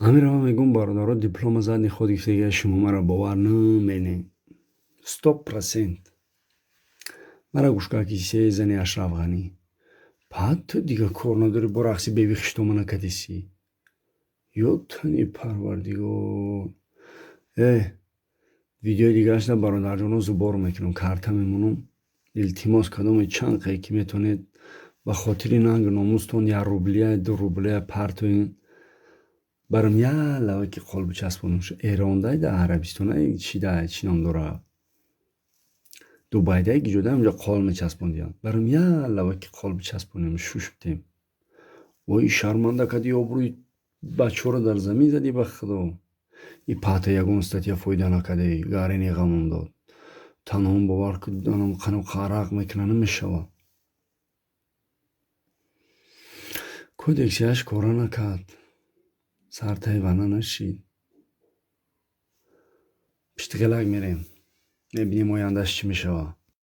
Ҳаминро ман мегӯм, бародаро, диплома задни ход гирифтагия, шумо маро бовар наменед. 100%. Мара гӯш кар, ки се зани Ашраф Ғанӣ. Баъд ту дига кор надорӣ, бо рақси беби хиштома накадисӣ. Ё тани Парвардигор. Э, видеои дигарашда, бародарҷоно, зубор мекунам, карта мемонам. Илтимос, кадоме чанд қае ки метавонед, ба хотири нангу номустон як рублия, 2 рублия партоен. Барам як лаваки қол бичаспонам. Эрондай да Арабистонай чи да чӣ ном дора? Дубайда гиҷода ҳамҷо қол мечаспондиям. Барам як лаваки қол бичаспонем, шуш битем. Ой, шарманда кади, обрӯи бачаҳоро дар замин задӣ, ба худо. И паҳта ягон статья фоида накардаи, гарини ғамон дод. Танҳом бовар кунам, арақ мекуна, намешавад. Кодексияш кора накард. Сартаи вана нашид. Пиштиғелак мерем. Мебинем, ояндаш чӣ мешавад.